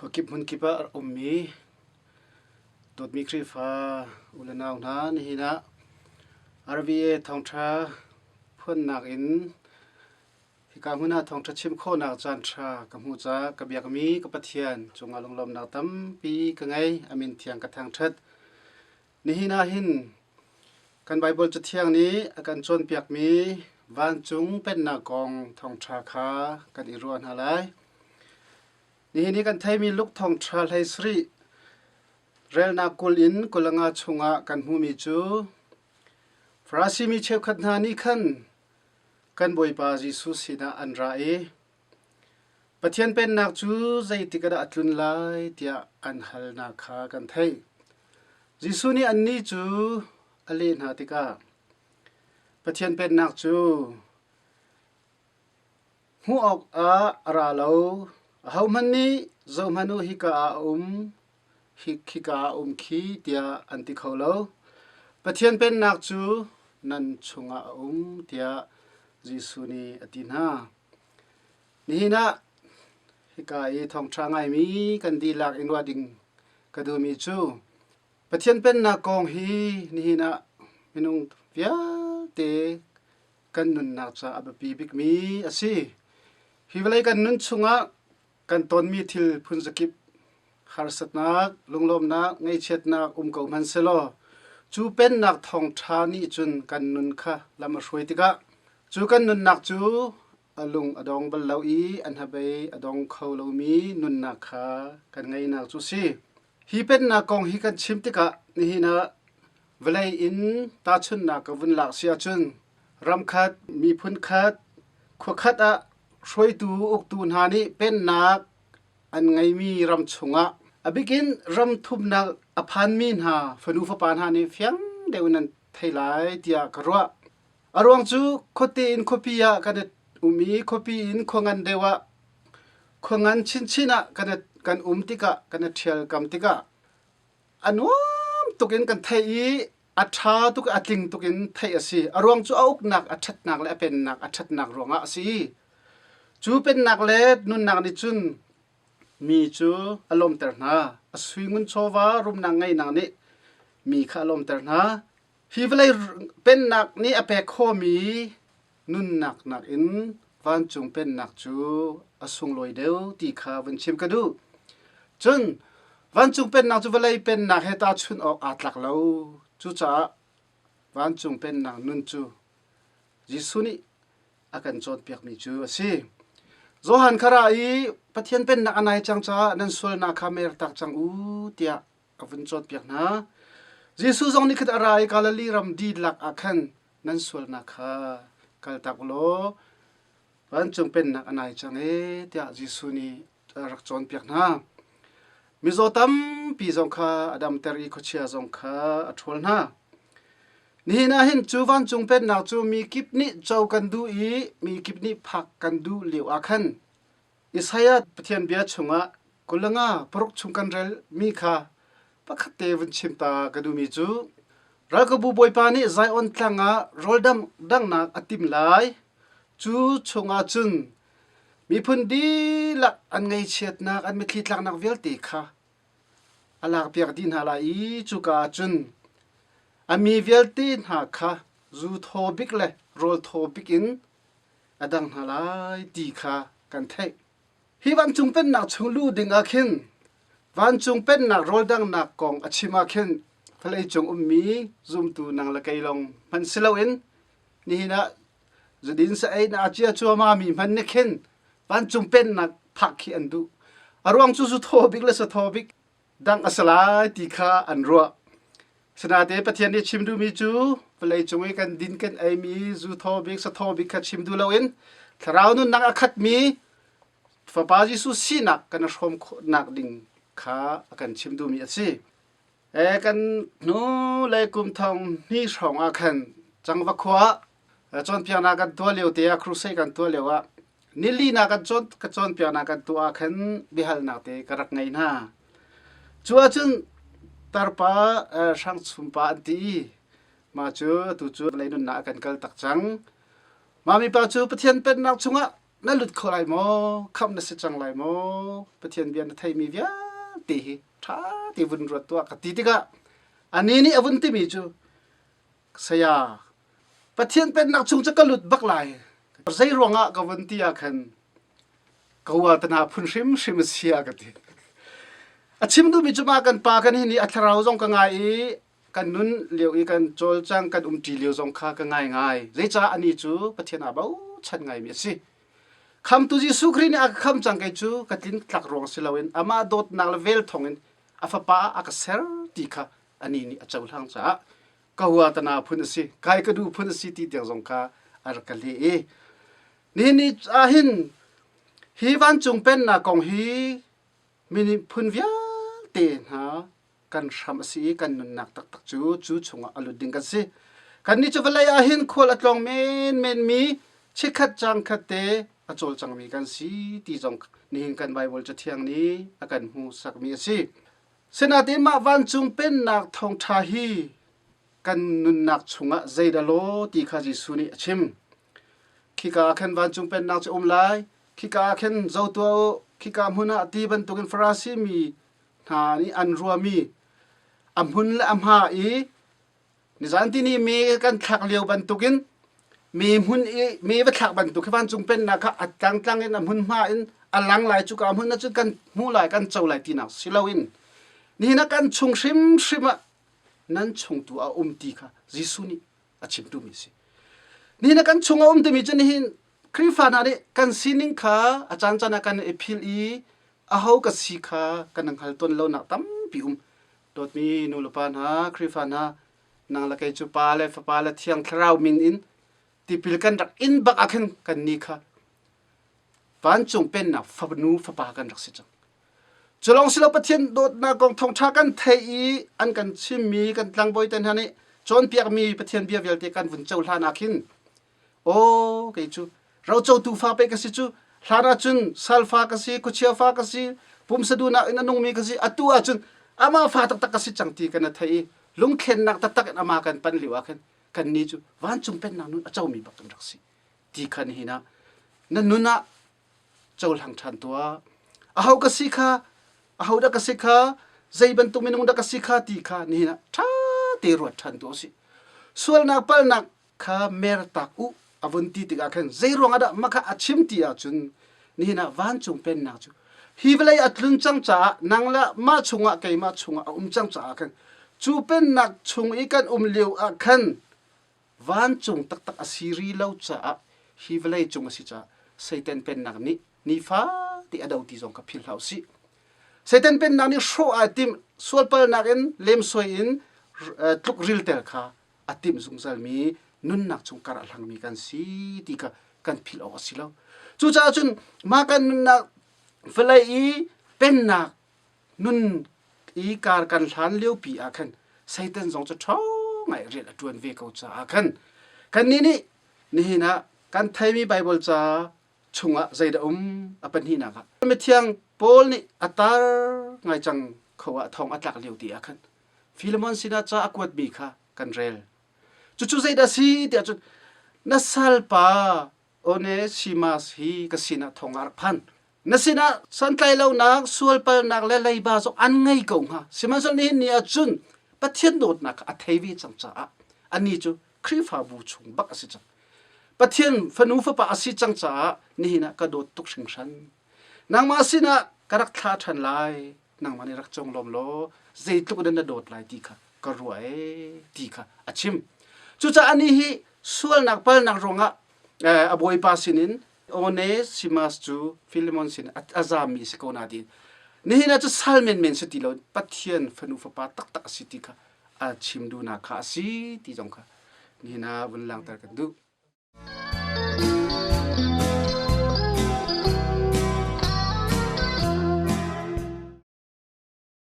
Khuakip hmunkip ah a ummi dawtmi Khrihfa u le nau hna, nihin ah RVA thawngṭha phuannak in hika hmun ah thawngṭha chim khawhnak caanṭha ka hmuh caah ka biakmi ka Pathian cungah lunglawmhnak tampi ka ngei. A min thiang ka thangṭhat. Nihin ah hin kan Baibal Cathiang nih a kan cawnpiakmi vancung Pennak kong thawngṭha kha kan i ruah hna lai. Nihin i kan theimi Luke thawngṭha hlei sarih relnak 20 in 25 chungah kan hmuhmi cu Farasi mi cheukhat hna nih khan kan Bawipa Jesuh sinah an ra i Pathian Pennak cu zeitik ah dah a tlun lai tiah an halnak kha kan theih. Jesuh nih annih cu a leh hna tikah Pathian Pennak cu hmuh awkah a ra lo. Ahohmanh nih zohhmanh u hika ah a um, khika ah a um khi tiah an ti kho lo. Pathian Pennak cu nan chungah a um tiah Jesuh nih a ti hna. Nihin ah hika i thawngṭha ngaimi kan dihlak in ruah ding ka duhmi cu Pathian Pennak kong hi nihin ah minung vialte kan nunnak caah a biapi bikmi a si. Hi vawlei kan nun chungah kan tonmi thil phunzakip harsatnak, lunglawmhnak, ngaihchiatnak um ko hmanh selaw cu pennak thawngṭha nih cun kan nun kha lam a hruai tikah cu kan nunnak cu a lung a dong bal lo i a hnabei a dong kho lomi nunnak kha kan ngeihnak cu a si. Hi pennak kong hi kan chim tikah nihin ah vawlei in tahchunhnak ka vun lak si ahcun ramkhat, miphun khat, khua khat ah hruaitu uktu hna nih pennak an ngeimi ram chungah a bikin ram thumnak a phanmi hna fanu fapa hna nih fiang deuh in an thei lai tiah ka ruah. A ruang cu khuate in khuapi ah kan i um i khuapi in khua ngan deuh ah khua ngan chinchin ah kan i kan um tikah kan i ṭhialkam tikah a nuam tuk in kan theih i a ṭha tuk a tling tuk in theih a si. A ruang cu a uknak a ṭhatnak le a pennak a ṭhatnak ruangah a si. Cu pennak le nunnak nih cun mi cu a lawmter hna. A sui ngun chawva rumnak ngeihnak nih mi kha a lawmter hna. Hi vawlei pennak nih a pek khawhmi nunnak nakin vancung pennak cu a sunglawi deuh ti kha vun chim ka duh. Cun vancung pennak cu vawlei pennak he tahchunh awk aa tlak lo. Cucaah vancung pennak nun cu Jesuh nih a kan cawnpiakmi cu a si. Johan kha ra i Pathian pennak a nai cang caah nan sualnak kha mertak cang u tiah a vun cawnpiak hna. Jesuh zong nih khan a ra i Galilee ram dihlak ah khan nan sualnak kha kaltak u law vancung pennak a nai cang ee tiah Jesuh nih a rak cawnpiak hna. Mizaw tampi zong kha a damter i khuachia zong kha a ṭhawl hna. Nihin ah hin cu vancung pennak cu mi kip nih co kan duh i mi kip nih phak kan duh lio ah khan Isaiah Pathian bia chungah 25 paruk chung kan relmi kha pakhat te vun chim ta ka duhmi cu ralkapbu Bawipa nih Zion tlang ah rawldam danghnak a tim lai. Cu chungah cun miphun dihlak an ngaihchiatnak an mitthli tlaknak vialte kha a lakpiak dih hna lai i cuka ah cun a mi vialte hna kha zu thaw bik le rawl thaw bik in a dang hna lai ti kha kan theih. Hi vancung pennak chung luh ding ah khin vancung pennak rawl danghnak kong a chim ah khin vawleicung ummi zumtu nang le kei lawng hmanh si loin nihin ah zudin sa ei na cia cuama mi hmanh nih khin vancung pennak phak khi an duh. A ruang cu zu thaw bik le sa thaw bik dangh a si lai ti kha an ruah. Sinate Pathian nih chim duhmi cu vawleicung i kan din kan eimi zu thaw bik sa thaw bik kha chim duh loin thlarau nunnak a khatmi Fapa Jesuh sinak kan i hrawm khawhnak ding kha a kan chim duhmi a si. E, kan hnu le kum thong hnih hrawng ah khan Cangva khua ah cawnpiaknak kan tuah lio te ah crusade kan tuah lio ah nili na kan cawn ka cawnpiaknak kan tuah ah khan biahalnak te ka rak ngei hna. Cu ahcun tarpa hrangchumpa an ti i mah cu atu cu vawlei nunnak a kan kal tak cang. Mah mipa cu Pathian pennak chungah Na lut kho lai maw? Khamh na si cang lai maw? Pathian bia na theimi vialte hi ṭha te vun ruat tuah ka ti tikah anih nih a vun timi cu saya Pathian pennak chung cu ka lut bak lai. Zei ruangah ka vun ti ah khan ka uatana phun hrimhrim a si a ka ti. A chim duhmi cu mah kan pa kan hi nih a thlarau zong ka ngai i kan nun lio i kan cawlcang kan umṭi lio zong kha ka ngai ngai. Zeicah anih cu Pathian aa bochan ngaimi a si. Khamtu Jesuh Khrih nih a ka kham cang kei cu ka tlin tlak ruang si loin amah dawtnak le vel thawngin a fapa ah a ka ser ti kha anih nih a cohlang caah ka huatana phun a si, kai ka duh phun a si ti tiang zong kha a rak ka leh i nihin ni ah hin hi vancung pennak kong hi miphun vialte hna kan hram a si i kan nunnak taktak cu cu chungah a lut ding kan si. Kannih cu vawlei ah hin khual a tlawng menmen mi chikkhat cangkhat te a cawlcangmi kan si ti zong nihin kan Baibal Cathiang nih a kan hmuhsakmi a si. Sinain mah vancung pennak thawngṭha hi kan nunnak chungah zeidah law ti kha Jesuh nih a chim. Khika ah khan vancung pennak cu um lai, khika ah khin zo tuah u, khika hmun ah ti bantukin Farasi mi hna nih an ruahmi a hmun le a hma i nizan tini mi kan thlak lio bantukin mi hmun i mi va thlak bantuk khi vancung pennak kha a tlangtlang in a hmunhma in a lang lai cuka hmun ah cun kan hmu lai kan co lai tinak si loin nihin ah kan chung hrimhrim ah nan chungtu a um ti kha Jesuh nih a chim duhmi a si. Nihin ah kan chung a um timi cu nihin Khrihfa hna nih kan sining kha a caancaan ah kan i philh i aho ka si kha kan hngal tawn lonak tampi um. Dawtmi nulepa hna, Khrihfa hna, nang le kei cu Pa le Fapa le Thiang Thlarau min in tipil kan rak in bak ah khin kan ni kha vancung pennak fanu fapa kan rak si cang. Cu lawng si lo Pathian dawtnak kong thawngṭha kan theih i an kan chimmi kan tlangbawi te hna nih cawnpiakmi Pathian bia vialte kan vun cohlan ah khin aw kei cu rocotu fa pei ka si cu hlan ah cun salfa ka si khuachia fa ka si pumsa duhnak in a nungmi ka si atu ah cun amah fa taktak ka si cang ti kan theih i lungthlennak taktak in amah kan pan lio ah khan kannih cu vancung pennak nun a comi bak kan rak si ti kha nihin ah na nun ah cohlang ṭhan tuah. Aho ka si kha, aho dah ka si kha, zei bantuk minung dah ka si kha ti kha nihin ah ṭha te ruat ṭhan tuah usih. Sualnak palnak kha mertak u a vun ti tikah khan zei ruangah dah mah kha a chim ti ahcun nihin ah vancung pennak cu hi vawlei a tlun cang caah nang le mah chungah keimah chungah a um cang caah khan cu pennak chung i kan um lio ah khan vancung taktak a si rih lo caah hi vawlei cung a si caah Satan pennak nih nifate a do ti zong kha philh hlah usih. Satan pennak nih hrawh ai timh sualpalnak in lemsoi in tluk rilter kha a timh zungzalmi nunnak chung kar a hlangmi kan si ti kha kan philh awk a si lo. Cucaah cun mah kan nunnak vawlei i pennak nun i kar kan hlan liopi ah khan Satan zong cu ṭhawng ngai rian a ṭuan ve ko caah khan kannih nih nihin ah kan theimi Baibal ca chungah zeidah um a pahnihnak ah mithiang Paul nih a tar ngai cang kho ah thong a tlak lio ti ah khan Philemon sinah ca a kuatmi kha kan rel cucu zeidah si tiah cun na salpa Onesimas hi ka sinah thong ah rak phan Na sinah santlaihlonak, sualpalnak le leiba zong an ngei ko hnga. Sihmanhsehlaw nihin ni ah cun Pathian dawtnak kha a thei ve cang caah anih cu Khrihfabu chung bak a si cang. Pathian fanu fapa a si cang caah nihin ah ka dawt tuk hringhran. Nangmah sinah ka rak thlah ṭhan lai. Nangmah nih rak conglawm law zeitluk in na dawt lai ti kha ka ruah ee ti kha a chim. Cucaah anih hi sualnak palnak ruangah a bawipa sinin Onesimus cu Philemon sin a zaammi si ko na ti. Nihin ah cu sal menmen si ti lo Pathian fanu fapa taktak a si ti kha a chim duhnak kha a si ti zong kha nihin ah vun langhter kan duh.